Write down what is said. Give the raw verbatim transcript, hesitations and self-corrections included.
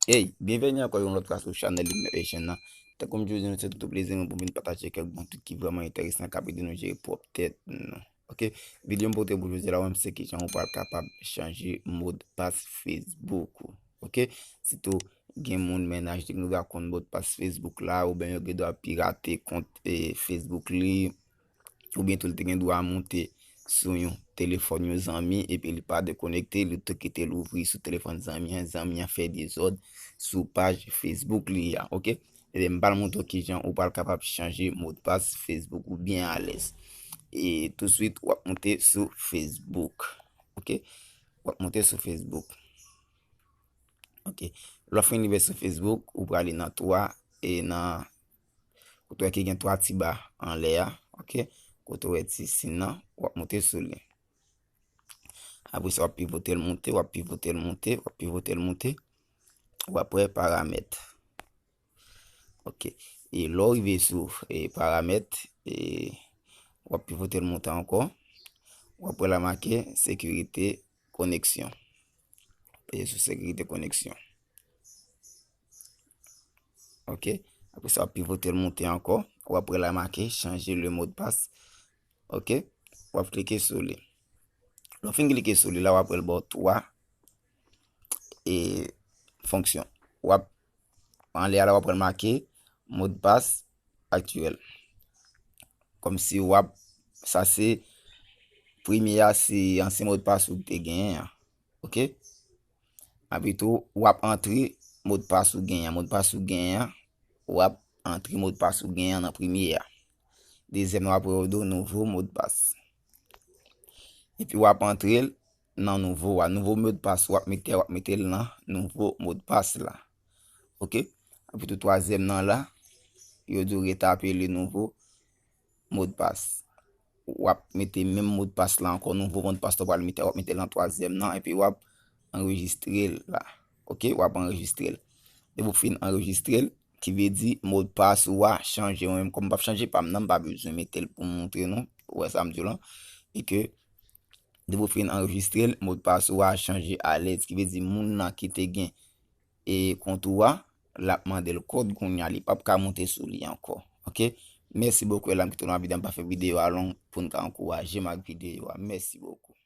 Hey, byenveni ankò yon lòt fwa sou chanèl Luminary Asian nan. Tankou m toujou di nou, se tout plezi mwen pou m vin pataje kèk bon trik ki vrèman enteresan k ap ede nou jere pwòp tèt nou. Ok, videyo m pote pou jodi a la, se kijan ou pral kapab chanje modpas Facebook ou. Ok, sitou gen moun mennaj li gen dwa konn modpas Facebook la, oubyen yo gen dwa pirate kont eh, Facebook li, oubyen tou li te gen dwa monte sou yon telefòn yon zanmi, epi li pa dekonekte, li tou kite l ouvri sou telefòn zanmi an, zanmi an fè dezòd sou paj Facebook li a, ok? Ebyen, m pral montre w kijan ou pral kapab chanje modpas Facebook ou byen alèz. E touswit, w ap monte sou Facebook, ok? W ap monte sou Facebook. Ok. Lè w fin rive sou Facebook, ou prale nan twa, e nan, kote w wè ki gen twa ti ba anlè a, ok? Kote w wè ti sin nan, w ap monte sou li. Apre sa, w ap pivote l monte, w ap pivote l monte, w ap pivote l monte, w ap wè paramèt. Ok. E lè w rive sou eh, paramèt, e w ap pivote l monte ankò, w ap wè la make sekirite koneksyon. Peye sou sekirite koneksyon. Ok. Apre sa, w ap pivote l monte ankò. W ap wè la make chanje le modpas. Ok. W ap klike sou li. Lè w fin klike sou li la, w ap wè l ba w twa e fonksyon. W ap anlè a la, w ap wè l make modpas aktyèl. Kòmsi w ap, sa se premye a, se ansyen modpas ou te genyen an. Ok? Apre tou, w ap antre modpas ou genyen an. Modpas ou genyen an, w ap antre modpas ou genyen an nan premye a. Dezyèm nan, w ap wè yo di w nouvo modpas. Epi w ap antre l nan nouvo a. Nouvo modpas w ap mete, w ap mete l nan nouvo modpas la. Ok? Epi tou twazyèm nan la, yo di w retape le nouvo modpas. W ap mete menm modpas la ankò, nouvo modpas la w pral mete, w ap mete l nan twazyèm nan, epi w ap anrejistre l la. Ok, w ap anrejistre l. Depi w fin anrejistre l, ki vle di modpas ou a chanje. Mwen menm, kòm m p ap chanje pa m nan, m pa bezwen mete l pou m montre nou. Ou wè sa m di w lan? E ke depi w fin anrejistre l, modpas ou a chanje alèz. Ki vle di moun nan ki te gen e kont ou a, l ap mande l kòd kounye a, li p ap ka monte sou li ankò. Ok? Mèsi bokou, e la m kite nou ak videyo a, m pa fè videyo a long pou n ka ankouraje m ak videyo a. Mèsi bokou.